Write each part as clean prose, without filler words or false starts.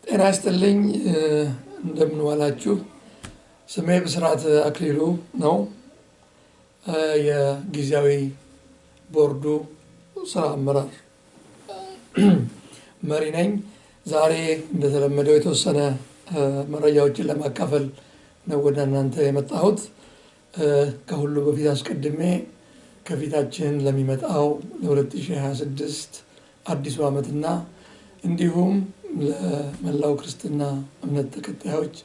ጤና ይስጥልኝ። እንደምን ዋላችሁ። ስሜ ብስራት አክሊሉ ነው። የጊዜያዊ ቦርዱ ስራ አመራር መሪ ነኝ። ዛሬ እንደተለመደው የተወሰነ መረጃዎችን ለማካፈል ነው ወደ እናንተ የመጣሁት። ከሁሉ በፊት አስቀድሜ ከፊታችን ለሚመጣው ለ2026 አዲሱ ዓመትና እንዲሁም ለመላው ክርስትና እምነት ተከታዮች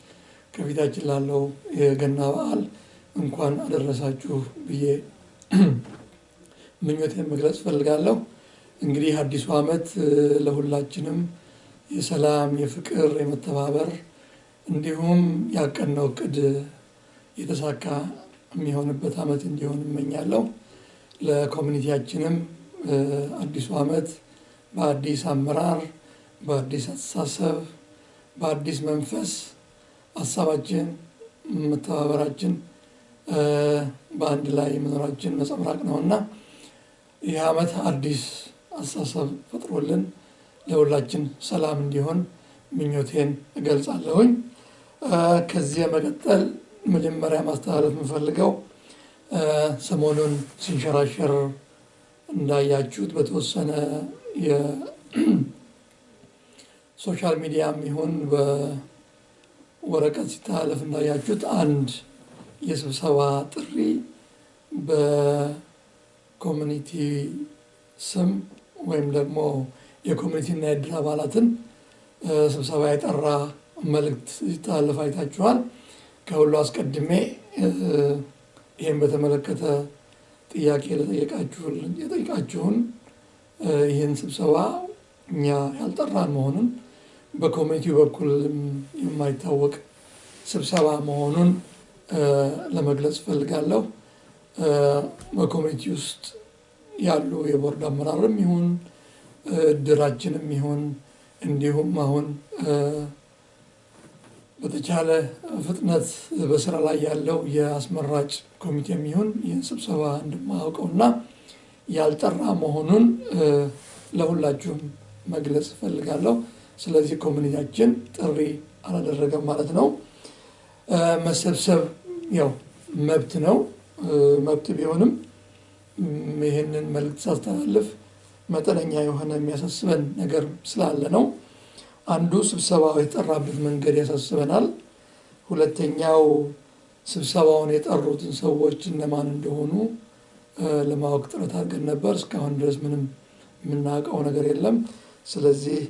ከፊታችን ላለው የገና በዓል እንኳን አደረሳችሁ ብዬ ምኞቴን መግለጽ እፈልጋለሁ። እንግዲህ አዲሱ ዓመት ለሁላችንም የሰላም፣ የፍቅር፣ የመተባበር እንዲሁም ያቀድነው እቅድ የተሳካ የሚሆንበት ዓመት እንዲሆን እመኛለሁ። ለኮሚኒቲያችንም አዲሱ ዓመት በአዲስ አመራር፣ በአዲስ አስተሳሰብ፣ በአዲስ መንፈስ ሀሳባችን፣ መተባበራችን፣ በአንድ ላይ መኖራችን ነጸብራቅ ነውና ይህ ዓመት አዲስ አስተሳሰብ ፈጥሮልን ለሁላችን ሰላም እንዲሆን ምኞቴን እገልጻለሁኝ። ከዚህ በመቀጠል መጀመሪያ ማስተላለፍ የምፈልገው ሰሞኑን ሲንሸራሸር እንዳያችሁት በተወሰነ የ social media ም ይሁን በወረቀት ሲተላለፍ እንዳያችሁት አንድ የስብሰባ ጥሪ በ community ስም ወይም ደግሞ የ community እና የእድር አባላትን ስብሰባ የጠራ መልእክት ሲተላለፍ አይታችኋል። ከሁሉ አስቀድሜ ይህን በተመለከተ ጥያቄ የጠየቃችሁን ይህን ስብሰባ እኛ ያልጠራን መሆኑን፣ በ community ው በኩል የማይታወቅ ስብሰባ መሆኑን ለመግለጽ እፈልጋለሁ። በ community ውስጥ ያሉ የቦርድ አመራርም ይሁን እድራችንም ይሁን እንዲሁም አሁን በተቻለ ፍጥነት በስራ ላይ ያለው የአስመራጭ ኮሚቴም ይሁን ይህን ስብሰባ እንደማያውቀውና ያልጠራ መሆኑን ለሁላችሁም መግለጽ እፈልጋለሁ። ስለዚህ community ያችን ጥሪ አላደረገም ማለት ነው። መሰብሰብ ያው መብት ነው። መብት ቢሆንም ይህንን መልእክት ሳስተላልፍ መጠነኛ የሆነ የሚያሳስበን ነገር ስላለ ነው። አንዱ ስብሰባው የተጠራበት መንገድ ያሳስበናል። ሁለተኛው ስብሰባውን የጠሩትን ሰዎች እነማን እንደሆኑ ለማወቅ ጥረት አድርገን ነበር። እስካሁን ድረስ ምንም የምናውቀው ነገር የለም። ስለዚህ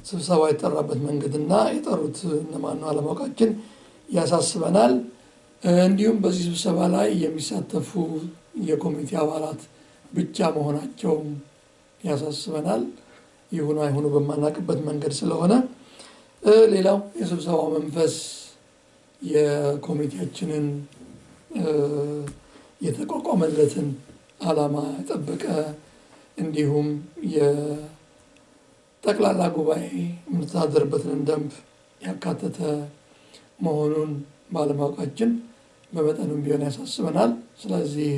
ስብሰባ የተጠራበት መንገድና የጠሩት እነማን ነው አለማወቃችን ያሳስበናል። እንዲሁም በዚህ ስብሰባ ላይ የሚሳተፉ የ community አባላት ብቻ መሆናቸውም ያሳስበናል። ይሁኑ አይሁኑ በማናውቅበት መንገድ ስለሆነ፣ ሌላው የስብሰባው መንፈስ የ community ያችንን የተቋቋመለትን ዓላማ የጠበቀ እንዲሁም የጠቅላላ ጉባኤ የምንተዳደርበትን ደንብ ያካተተ መሆኑን ባለማወቃችን በመጠኑም ቢሆን ያሳስበናል። ስለዚህ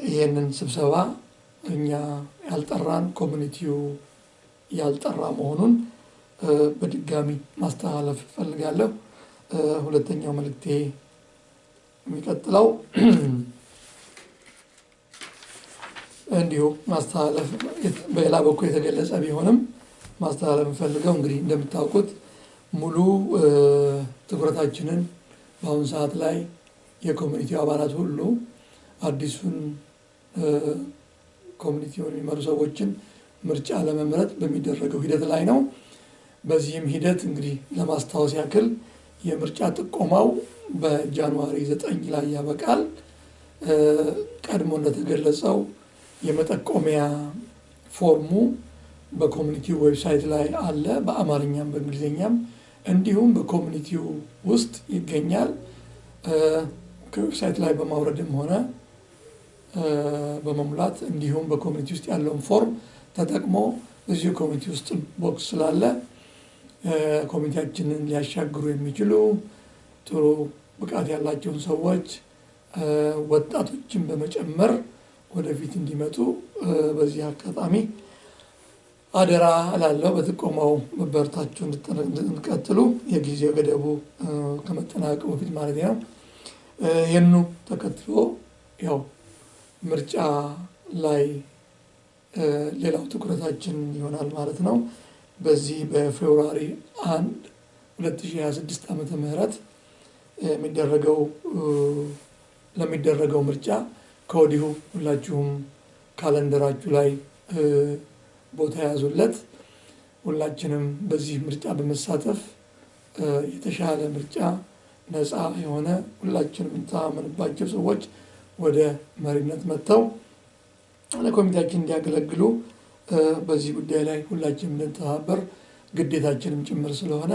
ይሄንን ስብሰባ እኛ ያልጠራን፣ community ው ያልጠራ መሆኑን በድጋሚ ማስተላለፍ እፈልጋለሁ። ሁለተኛው መልእክቴ የሚቀጥለው እንዲሁ ማስተላለፍ በሌላ በኩል የተገለጸ ቢሆንም ማስተላለፍ የምፈልገው እንግዲህ እንደምታውቁት ሙሉ ትኩረታችንን በአሁኑ ሰዓት ላይ የ community ው አባላት ሁሉ አዲሱን community ውን የሚመሩ ሰዎችን ምርጫ ለመምረጥ በሚደረገው ሂደት ላይ ነው። በዚህም ሂደት እንግዲህ ለማስታወስ ያክል የምርጫ ጥቆማው በ January 9 ላይ ያበቃል። ቀድሞ እንደተገለጸው የመጠቆሚያ ፎርሙ በ community ው website ላይ አለ። በአማርኛም በእንግሊዝኛም እንዲሁም በ community ው ውስጥ ይገኛል። ከ website ላይ በማውረድም ሆነ በመሙላት እንዲሁም በ community ውስጥ ያለውን ፎርም ተጠቅሞ እዚሁ community ውስጥ box ስላለ community ያችንን ሊያሻግሩ የሚችሉ ጥሩ ብቃት ያላቸውን ሰዎች ወጣቶችን በመጨመር ወደፊት እንዲመጡ በዚህ አጋጣሚ አደራ እላለሁ። በጥቆማው በርታችሁ እንድትቀጥሉ የጊዜው ገደቡ ከመጠናቀቁ በፊት ማለት ነው። ይህንኑ ተከትሎ ያው ምርጫ ላይ ሌላው ትኩረታችን ይሆናል ማለት ነው። በዚህ በ February 1 2026 ዓመተ ምህረት የሚደረገው ለሚደረገው ምርጫ ከወዲሁ ሁላችሁም calendar ኣችሁ ላይ ቦታ ያዙለት። ሁላችንም በዚህ ምርጫ በመሳተፍ የተሻለ ምርጫ፣ ነፃ የሆነ፣ ሁላችንም የምንተማመንባቸው ሰዎች ወደ መሪነት መጥተው ለ community ያችን እንዲያገለግሉ በዚህ ጉዳይ ላይ ሁላችንም እንድንተባበር ግዴታችንም ጭምር ስለሆነ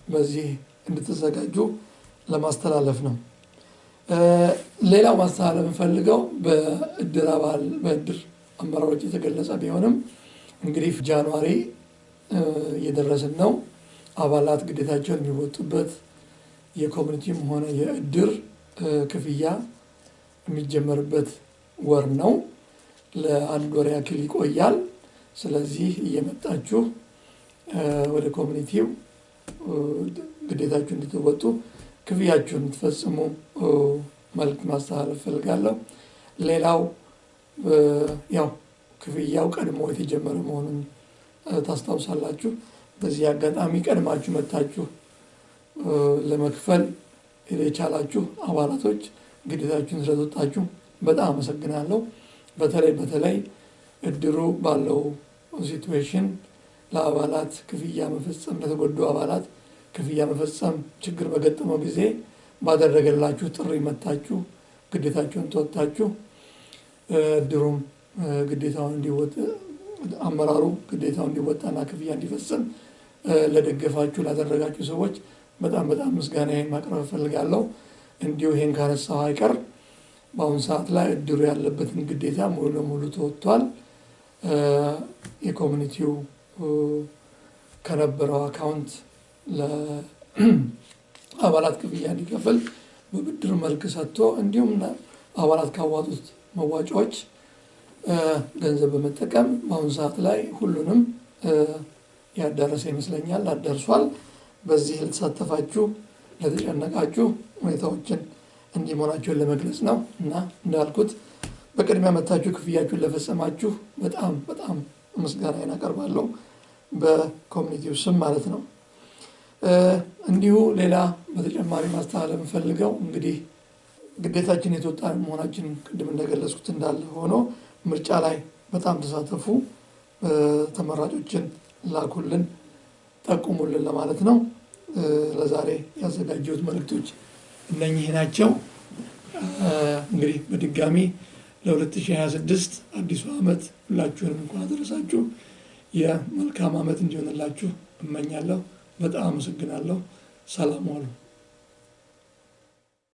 በዚህ እንድትዘጋጁ ለማስተላለፍ ነው። ሌላው ማስተላለፍ የምፈልገው በእድር አባል በእድር አመራሮች የተገለጸ ቢሆንም እንግዲህ January እየደረስን ነው። አባላት ግዴታቸውን የሚወጡበት የ community ም ሆነ የእድር ክፍያ የሚጀመርበት ወር ነው። ለአንድ ወር ያክል ይቆያል። ስለዚህ እየመጣችሁ ወደ community ው ግዴታችሁን እንድትወጡ፣ ክፍያችሁን እንድትፈጽሙ መልዕክት ማስተላለፍ እፈልጋለሁ። ሌላው ያው ክፍያው ቀድሞ የተጀመረ መሆኑን ታስታውሳላችሁ። በዚህ አጋጣሚ ቀድማችሁ መጥታችሁ ለመክፈል የቻላችሁ አባላቶች ግዴታችሁን ስለተወጣችሁ በጣም አመሰግናለሁ። በተለይ በተለይ እድሩ ባለው situation ለአባላት ክፍያ መፈጸም፣ ለተጎዱ አባላት ክፍያ መፈጸም ችግር በገጠመው ጊዜ ባደረገላችሁ ጥሪ መጥታችሁ ግዴታችሁን ተወጥታችሁ፣ እድሩም ግዴታውን እንዲወጥ፣ አመራሩ ግዴታውን እንዲወጣና ክፍያ እንዲፈጽም ለደገፋችሁ፣ ላደረጋችሁ ሰዎች በጣም በጣም ምስጋናዬን ማቅረብ እፈልጋለሁ። እንዲሁ ይሄን ካነሳሁ አይቀር በአሁኑ ሰዓት ላይ እድሩ ያለበትን ግዴታ ሙሉ ለሙሉ ተወጥቷል። የ community ው ከነበረው account ለአባላት ክፍያ እንዲከፍል በብድር መልክ ሰጥቶ፣ እንዲሁም አባላት ካዋጡት መዋጮዎች ገንዘብ በመጠቀም በአሁኑ ሰዓት ላይ ሁሉንም ያዳረሰ ይመስለኛል፣ አዳርሷል። በዚህ ለተሳተፋችሁ፣ ለተጨነቃችሁ ሁኔታዎችን እንዲህ መሆናቸውን ለመግለጽ ነው እና እንዳልኩት በቅድሚያ መጥታችሁ ክፍያችሁን ለፈጸማችሁ በጣም በጣም ምስጋናዬን አቀርባለሁ በ community ው ስም ማለት ነው። እንዲሁ ሌላ በተጨማሪ ማስተላለፍ የምፈልገው እንግዲህ ግዴታችን የተወጣን መሆናችን ቅድም እንደገለጽኩት እንዳለ ሆኖ ምርጫ ላይ በጣም ተሳተፉ፣ ተመራጮችን ላኩልን፣ ጠቁሙልን ለማለት ነው። ለዛሬ ያዘጋጀሁት መልእክቶች እነኚህ ናቸው። እንግዲህ በድጋሚ ለ2026 አዲሱ ዓመት ሁላችሁንም እንኳን አደረሳችሁ። የመልካም ዓመት እንዲሆንላችሁ እመኛለሁ። በጣም አመሰግናለሁ። ሰላም ዋሉ።